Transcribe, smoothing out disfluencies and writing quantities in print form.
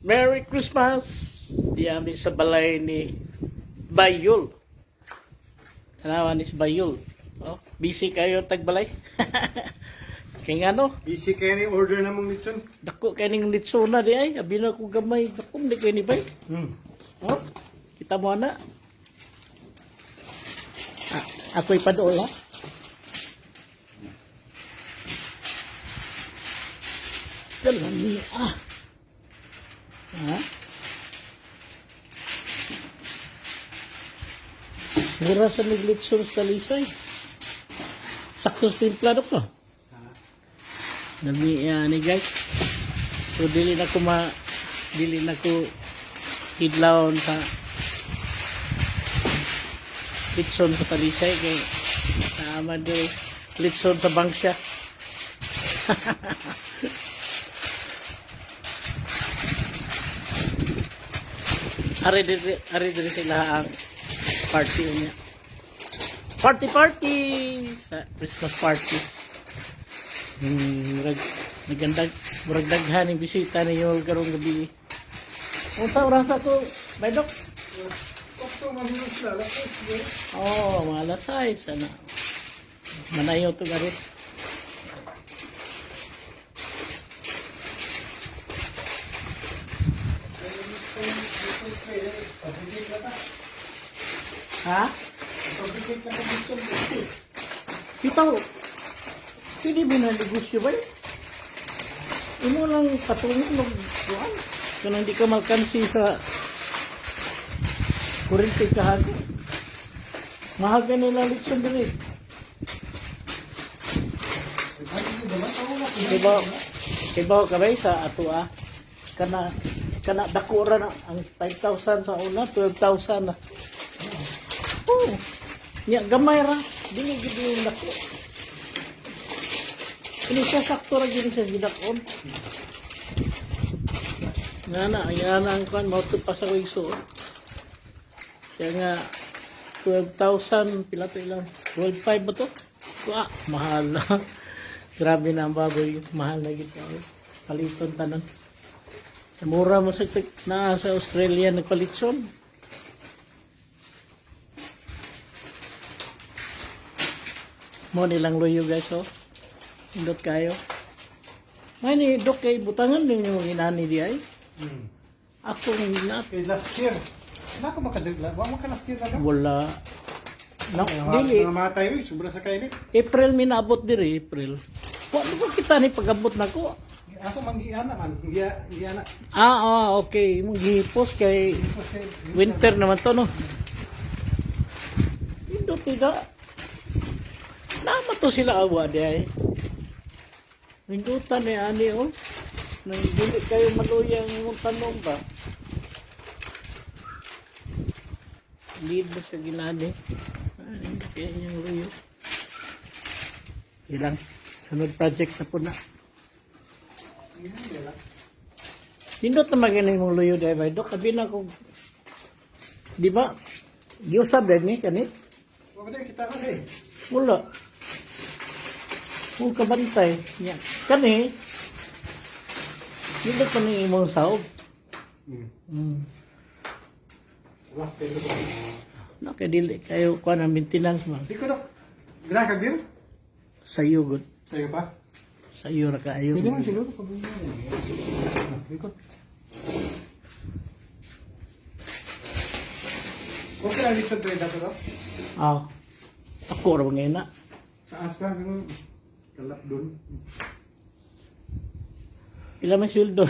Merry Christmas! Diami sa balay ni Bayul. Tanawan ni si Bayul. Oh, busy kayo tagbalay. Kay ngano, Busy kayo ni order na mong litson. Dako kay ning litsona di ay, abi na ko gamay, dako di kay ni bay. Oh, kita mo ana. Ah, ako'y padool ha. Dala ah. Ha? Mura sa naglitson sa Lisay. Sakto sa timplado ko. Nami ni guys. So dili na ko hidlawon sa litson sa Talisay kay naama diri litson sa Bangsya. Ari diri sila ang party niya. Party party sa Christmas party. Murag nagandag murag daghan ang bisita ninyo karong gabi. Unsa oras ako, bay dok? Okto man sila. Oh, mga alas 6 ana. Manayo to gari. Ha? Bitaw. Pwede ba na negosyo ba yun? Imo lang patungin mag kuan. Kanang di ka malkansi sa kurente kahago. Mahal ka nila litson diri. Diba, diba ka ba sa ato ah? Kana kana dako ra na ang 5,000 sa una, 12,000 na. Oh. Nya gamay ra, dili gid yung dako. Ini siya sakto ra gid siya gidakon. Nga na, nga na ang kwan, mao pa sa igsuon. Siya nga 12,000 pila to ilang 12,500 ba to? Wa, mahal na. Grabe na ang baboy, mahal na gid kayo. Paliton tanan. Mura mo sa na sa Australia nagpalitson. Mo nilang luyo guys oh. Indot kayo. May ni dok kay butangan din yung inani di ay. Ako na Kay last year. Wala ko makadagla. Wa mo ka last year na ka. Wala. No, dili. Namatay oy, sobra sa kainit. April minabot diri, April. Wa ko kita ni pagabot nako. Ako man giana man, giya giana. Ah, okay. Imong gihipos kay winter naman to no. Indot tida. Nama to sila awa di ay. Nindutan ni ani oh. Nang dili kayo maluyang imong tanom ba. Lead ba siya ginani? Ay, kaya niyang luyo. Ilang sunod project na po na. Nindot na maganing mong luyo dahil ba? Dok, abi na kung... Di ba? Giusab din ni, kani? Wa ba kita ko eh. Wala. Kung kabantay. Nya. Kani, nindot pa ni imong sahog. Wala pero ko. No, kay dili kayo kuan ang maintenance man. Di ko dok. Gra ka bir? Sayo gud. Sayo pa? Sayo ra kaayo. Hindi man siguro pa. Di ko. Okay lang litson trade dato dok. Ah. Ako ra ba ngayon na? Taas lang ganun. Kalap dun. Pila may sweldo?